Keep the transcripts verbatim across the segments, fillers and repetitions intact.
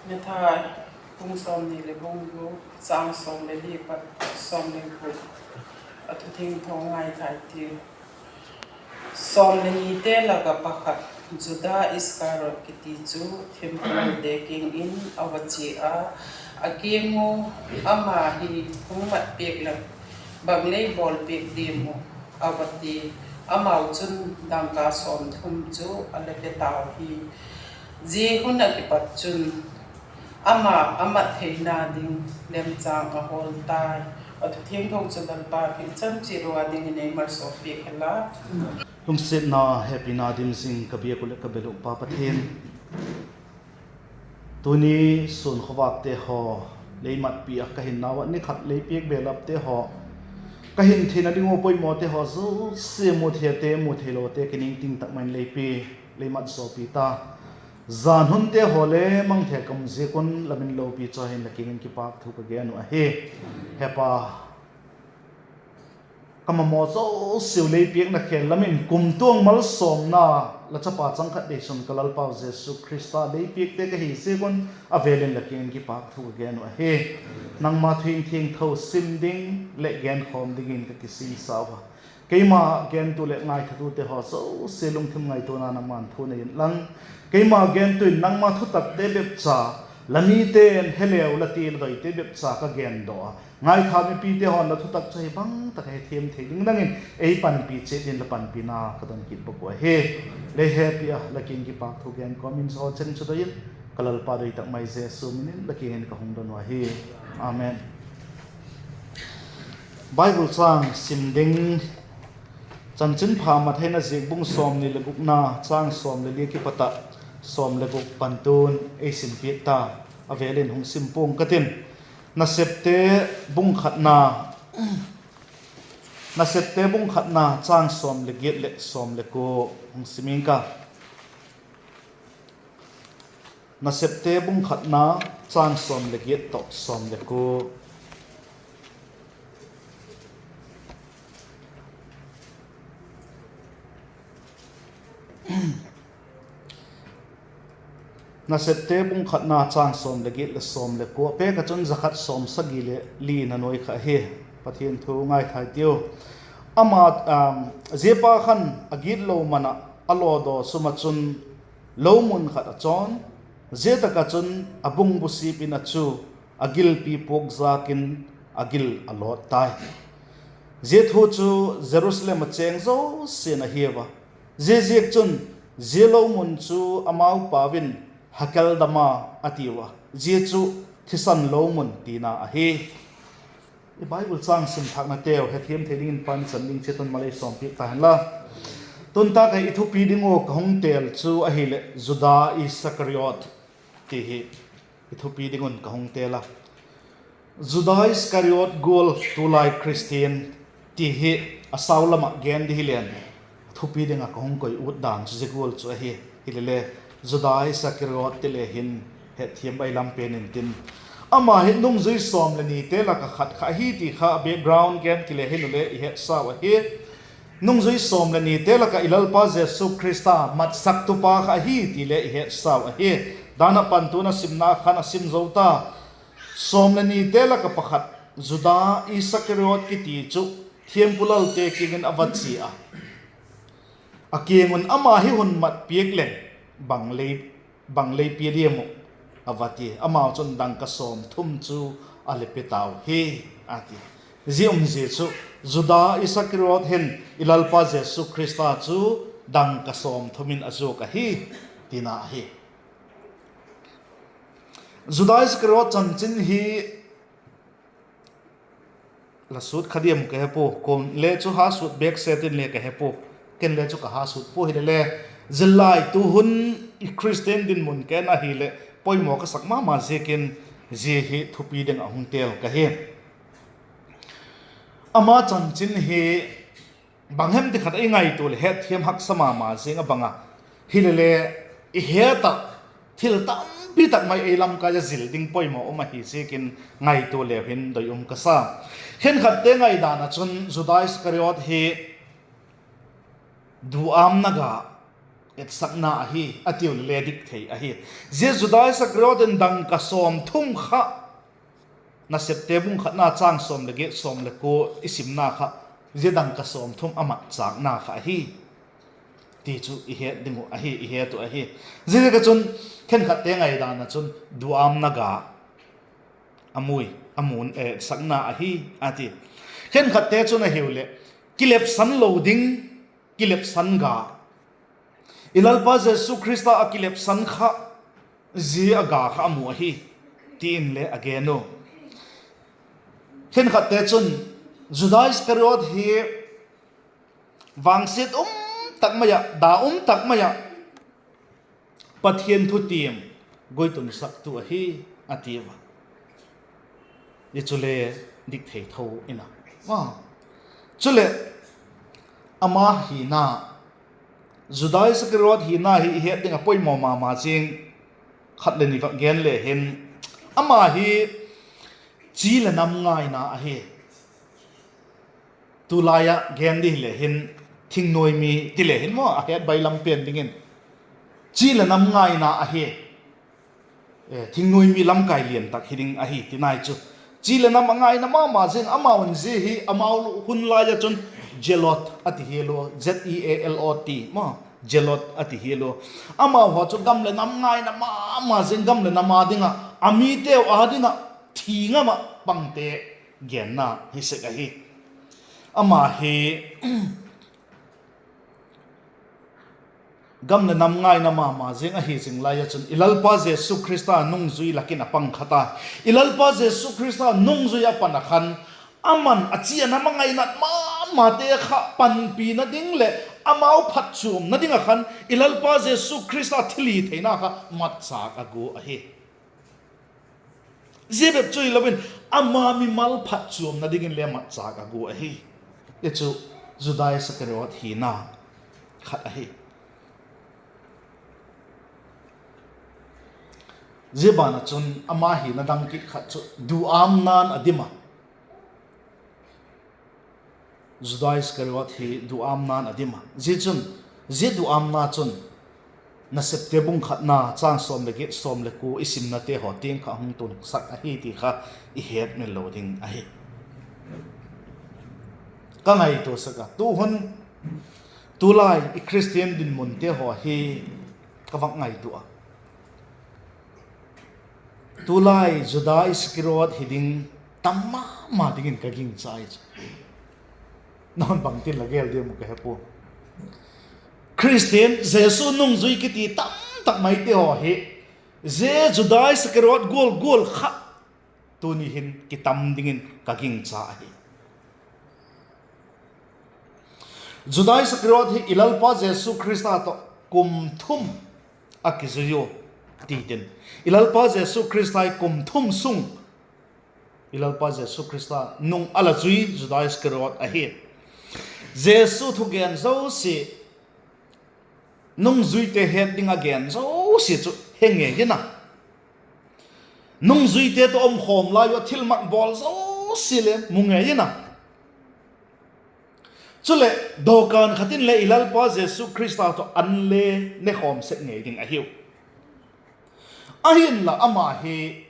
Matthai bung sawmni leh bung guk, châng sawm leh li pat sawm leh guk. A thu thiangtho ngaithai tiu. Sawm leh nite lak ah pakhat, Juda Iskariot kiti chu, thiampu lalte kiang in a va chia a, a kiang ua, Ama hi hung mat piak leh bang lei bawl piak diam uh? a va ti. Amau chun dangka sawmthum chu a la pe tau hi. Zia hun ah kipat chun ama a mat theina ding lemchâng a hawl tai. A thu thiangtho chu Lalpa hil chan chiat ua dingin ei malsawmpiak hen la. Lungsiatna hepina dim zing ka biak uh leh ka bel uh Pa Pathian, tuni sûn khawvâkte haw lei matpi ah ka hinnau ah ni khat lei piak belapte haw, ka hin theina ding uh poimawte haw zosia, mu theite, mu theilote kiningting tak mai in lei pia, lei mat zawpi ta. Jan hunte haw le mangthai ka mu ziak un la min lopi chawi in la kiang in kipâk thu ka gen uh ahi. He Pa, ka mamaw zosiau lei piakna khêl lam in kumtuang malsawmna la chapa chang khat dei sun ka Lalpau Jesu Khrista lei piakte ka hi ziak un a vêl in la kiang in kipâk thu ka gen uh ahi. Nangma thu thiangtho sim ding leh genkhawm dingin ka kisingsau a, keima gentu leh ngaithatute haw zosia lungthim ngaituana nangma'n thu nei inlang, keima gentu in nangma thutakte bep cha, la mite'n he leu la ti la doite bep cha ka gendok a, ngaitha mipite haw'n la thutak chu hi bang tak a hethiam thei ding nang in ei panpi chiat in la panpina ka don kit bak uh ahi. Lei hepi a la kiang kipâk thu gen kawm in, zia haw cheng chu doi in, ka Lalpa doi tak mai Jesu min in la kiang in ka hung don uh ahi. Amen. Bible châng sim ding, Chanchinpha Mathai in a ziak bung sawmni leh gukna, châng sawm leh li kipat ah sawm leh guk pantu'n ei sim piak ta, a vêl in hung sim pua'ng ka tin. Nasepte bung khatna, Nasepte bung khatna châng sawm leh giat leh sawm leh kua hung sim ing ka. Nasepte bung khatna châng sawm leh giat tawh sawm leh kua. Nasepte bung khatna châng sawm leh giat leh sawm leh kua, pêk ah chun za khat sawmsagi leh li in a nuai kha hi. Pathian thu ngaithai tiu. Ama, ziapa khan a gitlo man ah a lawdaw sum ah chun lo mun khat a chawn. Zia tak ah chun a bung busip in ah chu a gilpi puakzâk in a gil a lawt tai. Zia thu chu Jerusalem ah chêng zosia'n a hiau a, ziaziakchun zia lo mun chu amau pau in Hakeldama a tiu a, zia chu thisan lo mun tina ahi. I Bible châng sim thâknateu hethiam thei dingin pan chan ding chiat un malei sawmpiak ta hen la. Tun tâk ah i thupi ding ua ka hung têl chu ahileh Juda Iskariot ti hi i thupi ding un ka hung têl a. Juda Iskariot gual tulai Khristian ti hi a sau lam ah gen di hile'n, thupi ding ah ka hung koi ut dan chu zia gual chu ahi. Hilele, Juda Iskariot ti le hin hetthiam bailam pen intin, ama hi nungzui sawm leh nite lak ah khat kha ahi ti kha background gen kile hin u le i hetsau ahi. Nungzui sawm leh nite lak ah i Lalpa Jesu Khrista matsaktupa kha ahi ti le i hetsau ahi. Dan ah pantu'n a simna khan a sim zo ta. Sawm leh nite lak ah pakhat, Juda Iskariot kiti chu thiampu lalte kiang in a va chia a, a kiang un, Ama hi hun mat piak leng bang lei pia diam uh? a va ti. Amau chun dangka sawmthum chu a le pe tau hi, a ti. Zia umzia chu Juda Iskariot hin i Lalpa Jesu Khrista chu dangka sawmthum in a zuak ahi, tina ahi. Juda Iskariot chanchin hi la sut kha diam ka he pua, kuale chu ha sut bêk set in le ka he pua, ken le chu ka ha sut pua hilele, zillai tu hun i Khristian dinmun ken ahileh poimaw ka sak ma ma ziakin zia hi thupi ding ah hung têl ka hi. Ama chanchin hi bang hem ti khat ah i ngaitua leh hetthiam haksa ma ma zing a bang a, hilele i het ah thil tampi tak mai ei lamkai a zil ding poimaw um ahi ziakin ngaitua leu hin doi um ka sa. Khenkhatte ngaidan ah chun Juda Iskariot hi duâmna ga, etsakna ahi, a tiu le le dik thei ahi. Zia Juda Iskariot in dangka sawmthum kha, Nasepte bung khatna châng sawm leh giat, sawm leh kua i simna kha, zia dangka sawmthum a matchâkna kha ahi ti chu i het ding uh ahi, i het uh ahi. Ziaziak a chun, khenkhatte ngaidan ah chun duâmna ga a mu, a mu, etsakna ahi, a ti. Khenkhatte chun ahiu leh, kilepsan lo ding, kilepsan ga, i Lalpa Jesu Khrista a kilepsan kha, zia a ga kha a mu ahi, ti in le a gen u. Khenkhatte chun, Juda Iskariot hi vangsiat um tak mai ah, da um tak mai ah, Pathian thutiam guitunsak tu ahi, a ti ua. I chule dik thei tho in a. Chuleh, ama hina, Juda Iskariot hina hi i het ding a poimaw ma ma ziang. Khat leh ni vak gen le hin, ama hi chi leh nam ngaina ahi. Tulai ah gen di hile hin, thingnuai mi ti le hin maw, a het bailam pen dingin, chi leh nam ngaina ahi. Thingnuai mi lamkai lian tak hi ding ahi ti nai chu. Chi leh nam a ngaina ma ma ziang, amau'n zia hi amau hun lai ah chun Zealot a ti hial ua, Z E A L O T, Zealot a ti hial ua. Amau haw chu gam leh nam ngaina ma ma ziang, gam leh nam â ding ah, a miteu â ding ah thi ngam ah pangte genna hi sek ahi. Ama hi gam leh nam ngaina ma ma ziang ahi zing lai ah chun i Lalpa Jesu Khrista nungzui lak in a pang khat a. I Lalpa Jesu Khrista nungzui a pan ah khan, ama'n a chi a nam a ngainat ma mate kha panpina ding leh amau phatchuamna ding ah khan i Lalpa Jesu Khrista thilhitheina kha matchâk a gua ahi. Zia bep chu hilo in, ama mimal phatchuamna dingin le matchâk a gua ahi. Hi chu Juda Iskariot hina khat ahi. Zia ban ah chun ama hina dang kit khat chu duâmna'n a dim a. Juda Iskariot hi duâmna'n a dim a. Zia chun, zia duâmna chun Nasepte bung khatna châng sawm leh giat, sawm leh kua i simnate haw tiang kha hung tunsak ahi ti kha i hetmil lo ding ahi. Ka ngaitua sek a, tu hun, tulai i Khristian dinmunte haw hi ka vak ngaitua a. Tulai Juda Iskariot hi ding tam ma ma dingin ka gingcha ahi chu. Nang bangtin la gel diam uh ka he pua. Khristian Jesu nungzui kiti tamtak maite haw hi, zia Juda Iskariot gual gual kha tuni hin kitam dingin ka gingcha ahi. Juda Iskariot hi i Lalpa Jesu Khrista tawh kum thum a kizui ua, ti tin, i Lalpa Jesu Khrista hi kum thum sung, i Lalpa Jesu Khrista nung a la zui Juda Iskariot ahi. Jesu thugen zosia, nungzuite het ding a gen zosia chu he ngei in a, nungzuite tawh um khawm lai ua thilmak bawl zosia le mu ngei in a. Chuleh, dawkan khat in le i Lalpa Jesu Khrista tawh an le ne khawm sek ngei ding ahiu. Ahinla ama hi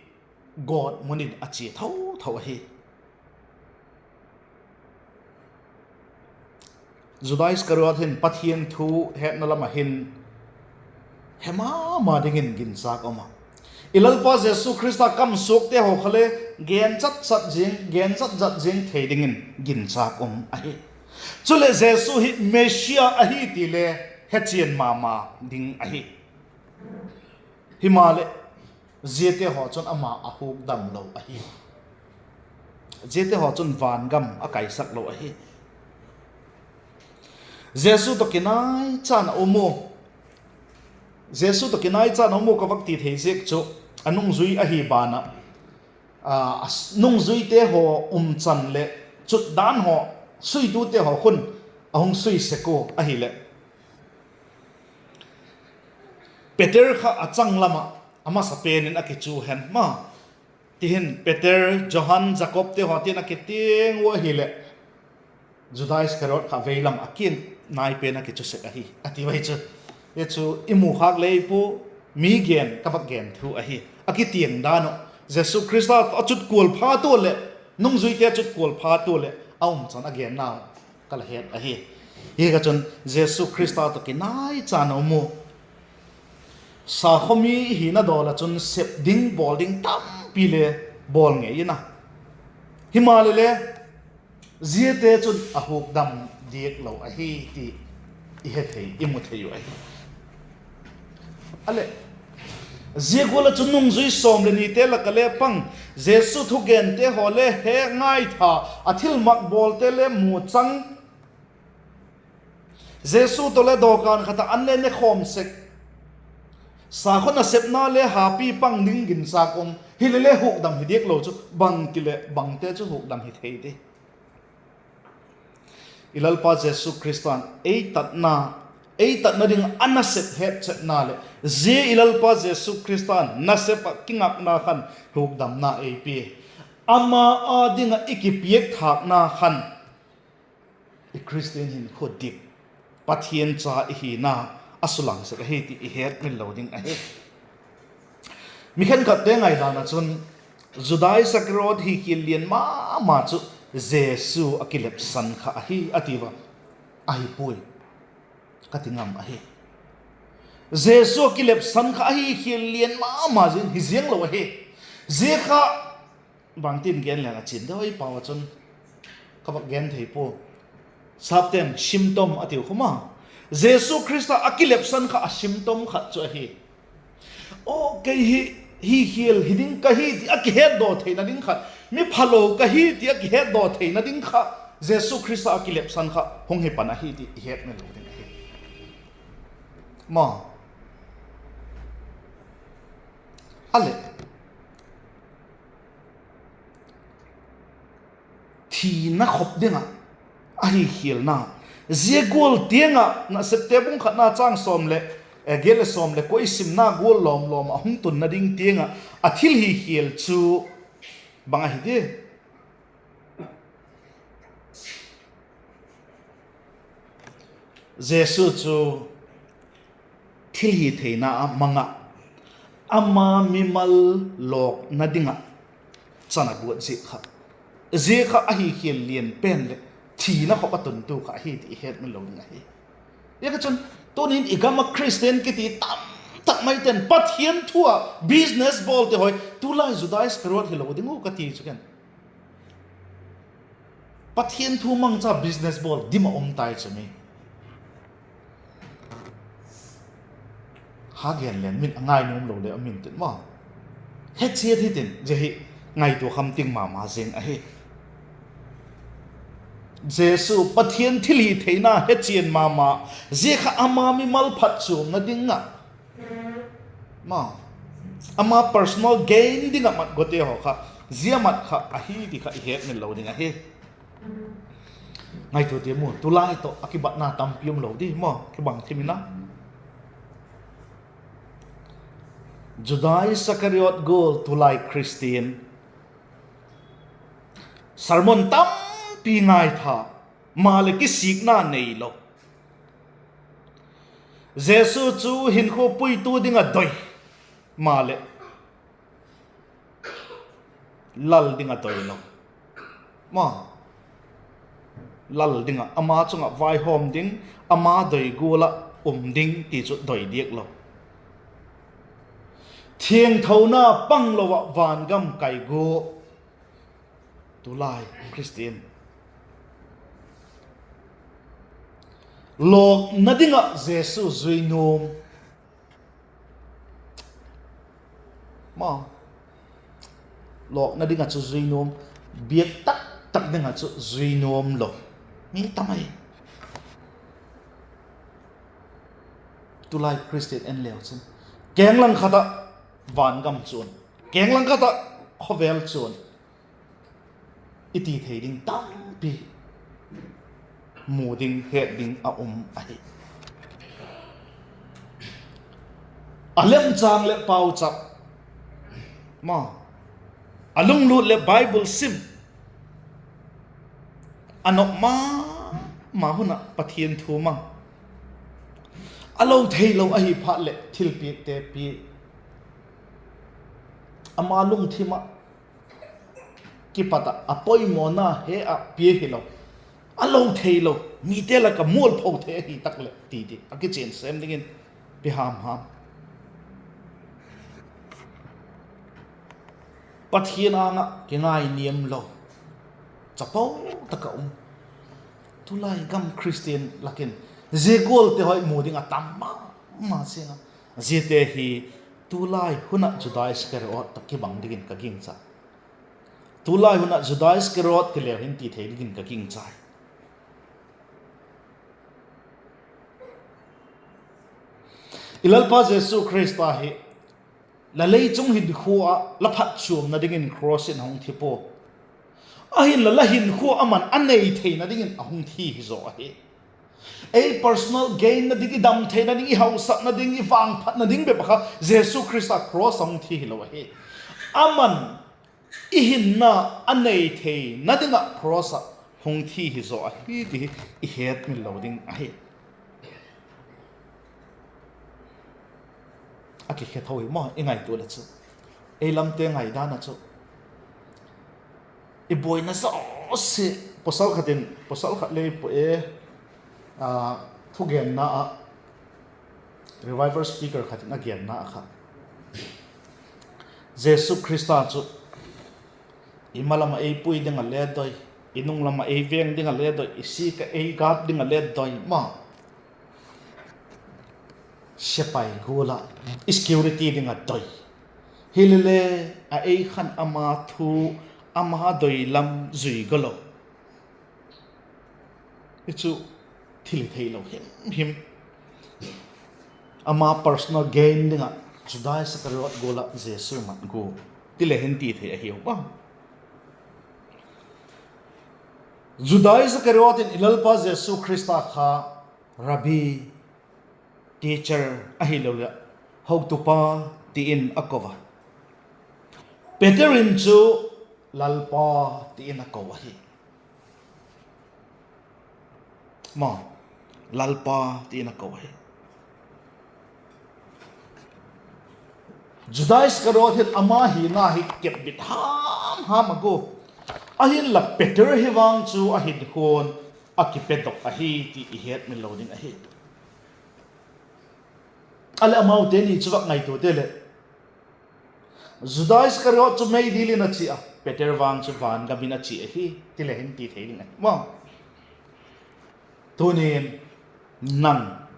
gawtmun in a chia tho tho ahi. Juda Iskariot hin Pathian thu hetna lam ah hin he ma ma dingin ginchâk um a. I Lalpa Jesu Khrista kamsuakte haw kha le gen chat chat zing, gen zat zat zing thei dingin ginchâk um ahi. Chuleh Jesu hi Messia ahi ti le hechian ma ma ding ahi. Himaleh, ziate haw chun ama a hukdam lo ahi. Ziate haw chun vangam a kaisak lo ahi. Jesu tawh kinai chan a um u. Jesu tawh kinai chan a um u ka vak ti thei ziak chu, a nungzui ahi ban ah, a nungzuite haw umchan leh chutdan haw, suitute haw khun a hung sui sek ua ahileh, Peter kha a changlam ah a masapen in a kichu hen ma. Tihin Peter, Johan, Jakobte haw tin a kitiang ua ahileh, Juda Iskariot kha veilam a kiang nai pen a kichu sek ahi, a ti ua hi chu. Hi chu i mu khâk lei pua, mi gen ka vak gen thu ahi. A kitiang dan uh, Jesu Khrista a chutkual phat ua leh, nungzuite chutkual phat ua leh a um chan a genna ka la het ahi. Hi kha chun Jesu Khrista tawh kinai chan a um u. Sakhaw mi i hina dawl ah chun sep ding bawl ding tampi le bawl ngei in a, himaleh le ziate chun a hukdam diak lo ahi ti i he thei, i mu thei uh ahi. A leh, zia gual ah chun nungzui sawm leh nite lak ah le pang, Jesu thugente haw le he ngaitha, a thilmak bawlte le mu chang, Jesu tawh le dawkan khat ah an le ne khawm sek, sakhaw nasepna le hapi pang ding ginchâk um, hileh le hukdam hi diak lo chu bangti leh bangte chu hukdam hi thei di? I Lalpa Jesu Khrista'n ei tatna, ei tatna ding a nasep hetchetna leh zia i Lalpa Jesu Khrista'n nasep ah kingakna khan hukdamna ei pia. Ama â ding ah i kipiak thâkna khan i Khristian hinkhua dip, Pathian cha i hina a sulang sek ahi ti i hetmil lo ding ahi. Mi khenkhatte ngaidan ah chun, Juda Iskariot hikhial lian ma ma chu Jesu a kilepsan kha ahi a ti ua, ahi puai ka ti ngam ahi. Jesu a kilepsan kha ahi khial lian ma ma zing hi ziang lo ahi. Zia kha bangtin gen leng a chian deu ei pau ah chun ka vak gen thei pua. Sapte'n symptom a tiu khum a, Jesu Khrista a kilepsan kha a symptom khat chu ahi. Aw, kei hi, hikhial hi ding ka hi ti a kihetdaw theina ding khat, mi phalo ka hi ti a kihetdaw theina ding kha, Jesu Khrista a kilepsan kha hung hi pan ahi ti i hetmil lo ding ahi. Ma, a leh, thina khop ding ah a hikhialna, zia gual tiang ah Nasepte bung khatna châng sawm leh, eh, giat leh sawm leh kua i simna gual lawm lawm ah hung tunna ding tiang ah a thil hikhial chu bang ahi di? Jesu chu thilhitheina a mang ah, ama mimal lawkna ding ah chan a guat ziak kha, zia kha a hikhial lian pen leh thina khop a tuntu kha ahi ti i hetmil lo ding ahi. Zia kha chun, tunin i gam ah Khristian kiti tamtak maite'n Pathian thu ah business bawlte hawi tulai Juda Iskariot hilo ding uh ka ti chu ken. Pathian thu mangcha business bawl dim ah um tai chu mi. Ha gen leng min a ngai nuam lo le a min tin maw. Hechiat hitin, zia hi ngaitua kham ting ma ma zing ahi. Jesu Pathian thilhitheina hechian ma ma, zia kha ama mimal phatchuamna ding ah, ma, ama personal gain ding ah mat gote haw kha, zia mat kha ahi ti kha i hetmil lo ding ahi. Ngaitua ti mu, tulai tawh a kibatna tampi um lo di maw, kibang thim in a. Juda Iskariot gual tulai Khristian, sermon tampi ngaitha, maleh kisikna neilo. Jesu chu hinkhua puitu ding ah doi, maleh lal ding ah doilo. Ma, lal ding ah, ama chung ah vaihawm ding, ama doi gual ah um ding ti chu doi diak lo. Thiangthona panglo ah vangam kai gua, tulai Khristian. Lawkna ding ah Jesu zui nuam. Ma, lawkna ding ah chu zui nuam, biak tak tak ding ah chu zui nuam lo mi tam ai. Tulai Khristian en leu chun, keng lang khat ah vangam chuan, keng lang khat ah khawvel chuan i ti thei ding tampi mu ding, het ding a um ahi. A lemchâng leh pauchap, ma, a lunglût leh Bible sim, a nop ma ma hun ah Pathian thu mang, A lo theilo ahi phat leh thilpiakte pia, ama lungthim ah kipat ah a poimawna he ah pia hilo, a lo theilo, mite lak ah mualpho thei ahi tak leh ti ti a kichian sêm dingin pi ham ham. Pathian âng ah kingainiam lo, chapo tak ah um. Tulai gam Khristian lak in zia gualte haw i mu ding a tam ma ma ziang a. Ziate hi tulai hun ah Juda Iskariot tawh kibang dingin ka gingcha. Tulai hun ah Juda Iskariot ti leu hin ti thei dingin ka gingcha. I Lalpa Jesu Khrista hi la lei chung hinkhua ah la phatchuamna dingin cross in a hung thi pua. Ahinla la hinkhua aman a nei theina dingin a hung thi hi zaw ahi. Ei personal gainna ding, i dam theina ding, i hausakna ding, i vangphatna ding bep ah kha Jesu Khrista cross a hung thi hilo ahi. Aman i hinna a nei theina ding ah cross ah hung thi hi zaw ahi ti hi i hetmil lo ding ahi. A kikhe tho hi maw i ngaitua le chu, ei lamte ngaidan ah chu i buaina zosia, pawsal khat in, pawsal khat lei pu e, thugenna ah revival speaker khat in a genna ah kha, Jesu Khrista chu i ma lam ah ei pui ding ah le doi, i nung lam ah ei veng ding ah le doi, i sik ah ei gât ding ah le doi ma, sepai gual ah i security ding ah doi. Hilele a ei khan ama thu, ama doi lam zui galo. I chu thil i theilo him him. Ama personal gain ding ah Juda Iskariot gual ah Jesu mat gua ti le hin ti thei ahiu a. Juda Iskariot in i Lalpa Jesu Khrista kha Rabbi, teacher ahiloleh hotupa ti in a ko a. Peter in chu Lalpa ti in a ko ahi. Ma, Lalpa ti in a ko ahi. Juda Iskariot hin ama hina hi kepbit ham ham a gua. Ahinla Peter hi vang chu a hinkhua'n a kipedok ahi ti i hetmil lo ding ahi. A leh amaute ni chu vak ngaituate leh, Juda Iskariot chu meidil in a chia a, Peter vang chu van gam in a chia ahi ti le hin ti thei ding ahi maw. Tunin nang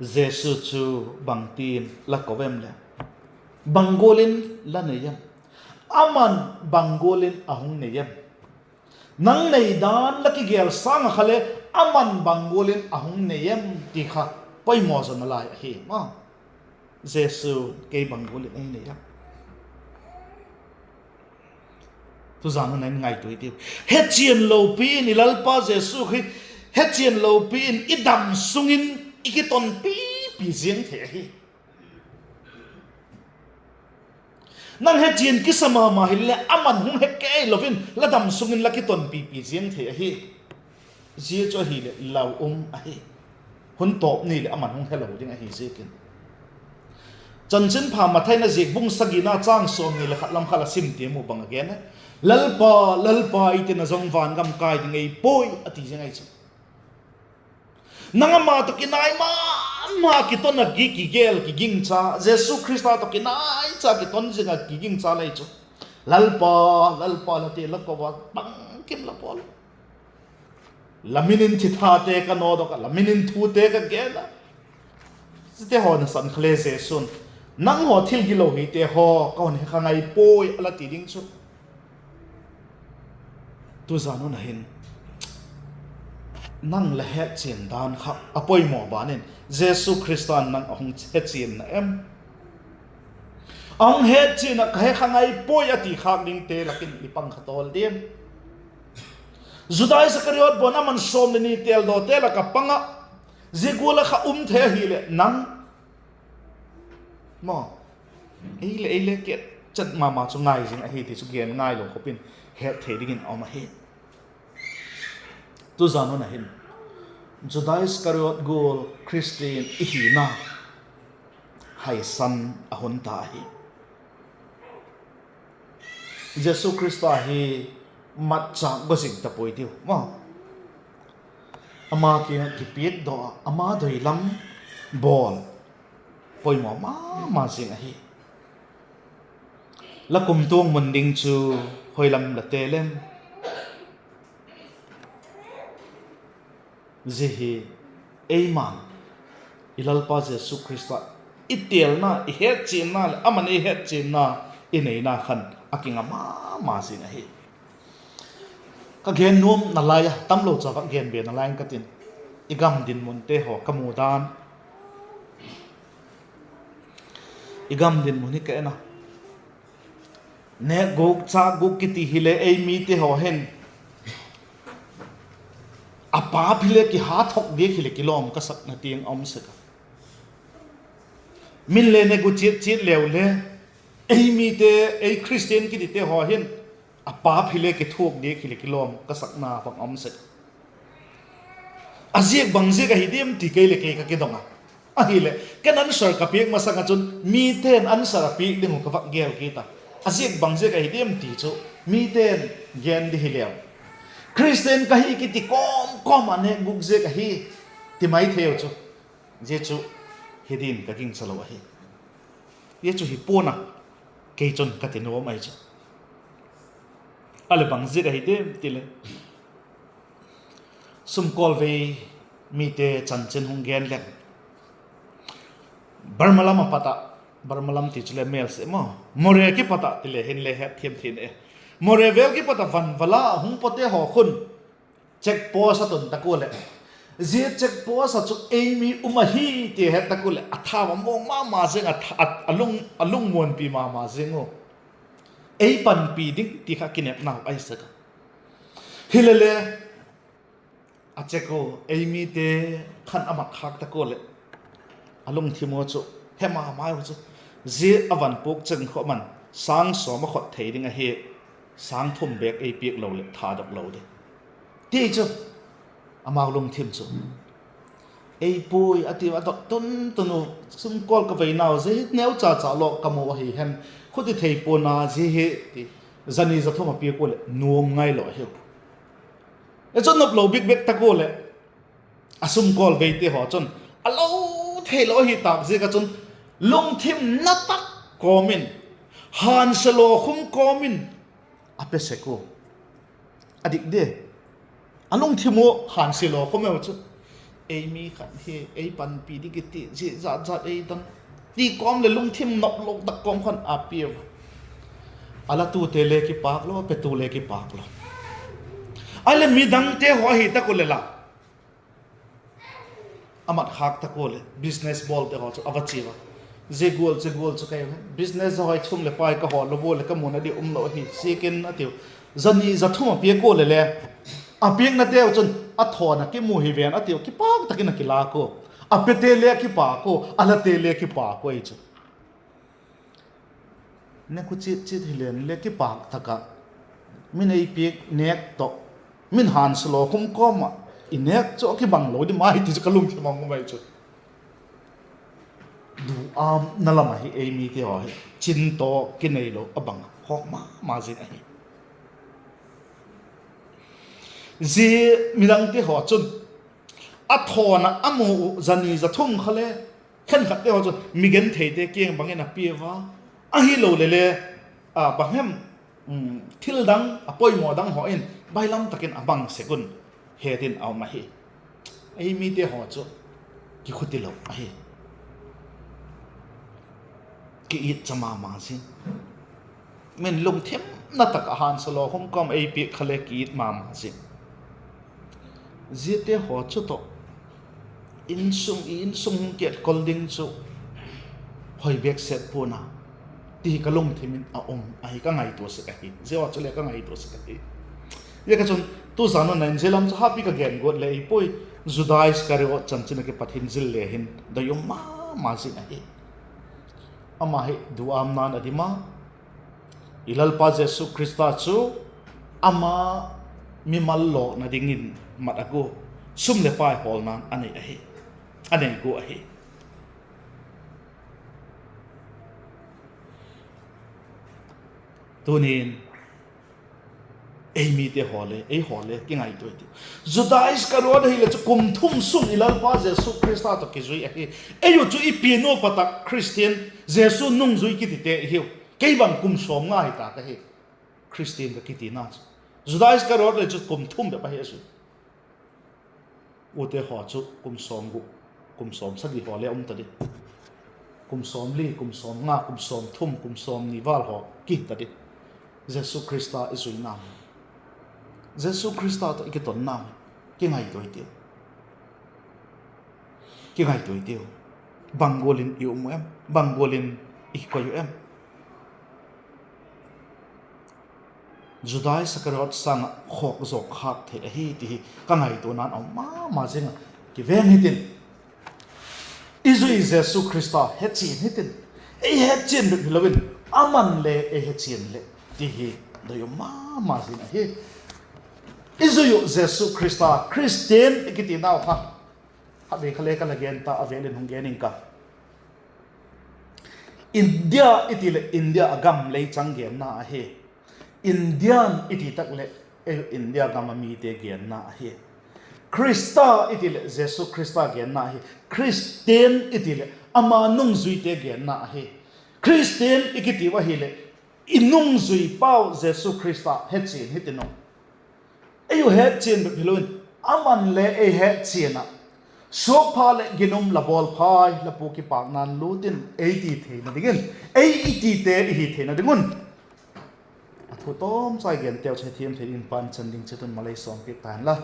Jesu chu bangtin la ko em leh, bang gual in la nei em? Aman bang gual in a hung nei em? Nang nei dan la kigel sâng ah kha le, aman bang gual in a hung nei em ti kha poimaw zaw nalai ahi maw. Jesu, kei bang gual in ei nei em? Tuzan hun ah hin ngaitua i tiu. Hechian lopi in i Lalpa Jesu hi, hechian lopi in i dam sung in i kitonpipi ziang thei ahi. Nang hechian kisa ma ma hileh aman hung he kei lo in la dam sung in la kitonpipi ziang thei ahi. Zia chu ahileh lau um ahi. Hun tawp ni leh aman hung helo ding ahi ziakin. Chanchinpha Mathai in a ziak bung sagina châng sawmni leh khat lam kha la sim tiam u bang a gen a, Lalpa, Lalpa, ei tin a zong van gam kai ding ei puai, a ti ziang ahi chu. Nang ama tawh kinai ma ma kiton a ki, kigel kigingcha, Jesu Khrista tawh kinaicha kiton zing ah kigingcha lei chu, Lalpa, Lalpa, la ti la ko a, bangkim la bawl. La min in thithate ka nawdok a, la min in thute ka gen a, ziate haw nasan kha le Jesu'n, nanghaw thil gilo hite haw ka hun he kha ngai puai, a la ti ding chu. Tuzan hun ah hin nang la hetchian dan kha a poimaw ban in Jesu Khrista'n nang a hung hechian na em? A hung hechian ah ka he kha ngai puai a ti khâk dingte lak in i pang kha tawl diam? Juda Iskariot bawn aman sawm leh ni têldawte lak ah pang ah, zia gual ah kha um thei ahileh nang maw, ei leh ei le ke chat ma ma chu ngai zing ahi ti chu gen ngailo khop in het thei dingin a um ahi. Tuzan hun ah hin Juda Iskariot gual Khristian i hina haisan a hun ta ahi. Jesu Khrista hi matchâk gua zing ta puai tiu maw. Ama kiang ah kipiakdaw ah, ama doi lam bawl poimaw ma ma zing ahi. La kumtuang mun ding chu hoi lam la tel em? Zia hi eima'n i Lalpa Jesu Khrista i telna, i hetchianna leh ama'n ei hetchianna i neina khan a kinga ma ma zing ahi. Ka gen nuamna lai a, tamlo cha vak gen be nalai ing ka tin, i gam dinmunte haw ka mu dan. I gam dinmun hi ka en a, nêk gûk châk gûk kiti hile ei mite haw hin a pap hile kiha thok diak hileh kilawm ka sakna tiang a um sek a. Min le nêk gu chiat chiat leu le, ei mite, ei Khristian kitite haw hin a pap hile kithuak diak hileh kilawm ka sakna bang a um sek a. A ziak bang ziak ahi diam ti kei leh kei ka kidong a. Ahileh ken answer ka piak masang ah chun mite'n answer a piak ding uh ka vak gel kit a. A ziak bang ziak ahi diam ti chu mite'n gen di hileu, Khristian ka hi kiti kawm kawm ah nêk gûk ziak ahi ti mai thei u chu, zia chu hi din ka gingcha lo ahi. Zia chu hi pua'n a, kei chun ka ti nuam ahi chu. A leh bang ziak ahi diam ti leh, sumkawlvei mite chanchin hung gen leng, Burma lam ah pat ah, Burma lam ti chule mêl sek maw, Moreh kipat ah ti le hinle hetthiam thei e, Moreh vêl kipat ah van va la a hung pawtte haw khun check post a tun tak ua leh, zia check post ah chu ei mi um ahi ti het tak ua leh a thau a mawng ma ma zing a, a lungmuanpi ma ma zing u. Ei panpi ding ti kha kinepnau ahi sek a. Hilele a check u, ei mite khan a mat khâk tak ua leh a lungthim u chu he ma ma u chu, zia a van puak cheng khawm an sâng sawm a khot thei ding ahi, sâng thum bêk ei piak lo leh thadok lo di, ti chu amau lungthim chu. Ei puai a ti a dot tun tun u, sumkawl ka veinau zia hi neu cha cha lawk ka mu ahi hen, khuti thei pua'n a zia hi ti, za ni za thum a piak ua leh nuam ngai lo ahiu. Chun nop lo bik bek tak ua leh a sumkawl veite haw chun a lo theilo ahi tâk ziak ah chun lungthim na tak kawm in, hânsia law khum kawm in a pe sek ua. A dik di, a lungthim u hânsia law khum eu chu, ei mi khat hi ei panpi ding kiti zia zat zat ei tan, ti kawm leh lungthim nop lo tak kawm khan a piau a. A latute le kipâk lo, a petu le kipâk lo. Ahileh midangte haw ahi tak ua leh la, a mat khâk tak ua leh business bawlte haw chu a va chia a, zia gual zia gual chu ka business a hoi, sum leh pai ka hawl lo ua leh ka muna di um lo ahi, siakin a tiu. Za ni za thum a piak ua leh le, a piaknateu chun a thawn a kimu hi ven a tiu, kipâk tak in a kilâk ua. A pete le kipâk ua, a late le kipâk ua ahi chu. Nêk u chiat chiat hi leng le kipâk tak ah, min ei piak nêk tawh, min hânsia law khum kawm ah i nêk chu a kibang lo di mai ti chu ka lungthim a um ahi chu. Duâmna lam ahi, ei mite haw hi chin tawh kineilo a bang khawk ma ma zing ahi. Zia midangte haw chun a thawn ah a mu uh za ni za thum kha le, khenkhatte haw chun mi gentheite kiang bang in a piau a, ahiloleh le, a bang hem, thil dang a poimaw dang haw in bailam tak in a bang sek un, het in a um ahi. Ei mite haw chu kikhutilo ahi. Ki-it cha ma ma zing. Min lungthimna tak ah hânsia law khum kawm ei piak kha le ki-it ma ma zing. Ziate haw chu tawh insung, i insung hung kiat kol ding chu hoi bêk set pua'n a, ti hi ka lungthim in a um ahi, ka ngaitua sek ahi. Zia haw chu le ka ngaitua sek ahi. Ziak a chun tuzan hun a in zia lam chu hapi ka gen guat le ei puai, Juda Iskariot chanchin ah kipat hin zil le hin doi um ma ma zing ahi. Ama hi duâmna'n a dim a, i Lalpa Jesu Khrista chu ama mimal lawkna dingin mat a gua. Sum leh pai hawlna'n a nei ahi, a nei gua ahi. Tunin ei mite haw le, ei haw le kingaitua i tiu. Juda Iskariot ahileh chu kum thum sung i Lalpa Jesu Khrista tawh kizui ahi. Ei u chu i piannupa tak Khristian, Jesu nungzui kitite i hiu. Kei bang kum sawmnga hi ta ka hi, Khristian ka kitina chu. Juda Iskariot le chu kum thum bep ahi a zui. Ute haw chu kum sawmguk, kum sawmsagi haw le um ta di. Kum sawmli, kum sawmnga, kum sawmthum, kum sawmni val haw ki ta di. Jesu Khrista i zuina, Jesu Khrista tawh i kitonna, kingaitua i tiu. Kingaitua i tiu. Bang gual in i um u em? Bang gual in i koi u em? Juda Iskariot sâng ah khawk zawk khâk thei ahi ti hi ka ngaituana'n a um ma ma zing a. Kiveng hitin, i zui Jesu Khrista hechian hitin, ei hechian bep hilo in, ama'n le ei hechian leh ti hi doi um ma ma zing ahi. I zui uh Jesu Khrista, Khristian i kitinau kha, khatvei kha le ka la gen ta, a vêl in hung gen ing ka. India i ti leh India a gam lei chang genna ahi. Indian i ti tak leh ei India gam a mite genna ahi. Khrista i ti leh Jesu Khrista genna ahi. Khristian i ti leh ama nungzuite genna ahi. Khristian i kiti u ahileh i nungzui pau Jesu Khrista hechian hitin u. Ei u hetchian bep hilo in, ama'n le ei hetchian ah, suakpha leh ginum la bawl phai, la pu kipâkna'n lût in, ei ti theina dingin, ei i tite i hi theina ding un, a thu tawmchai genteu chu hethiam thei dingin Pa'n chan ding chiat un malei sawmpiak ta hen la.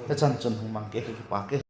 Hechan chun hung mang ke, ka kipâk e.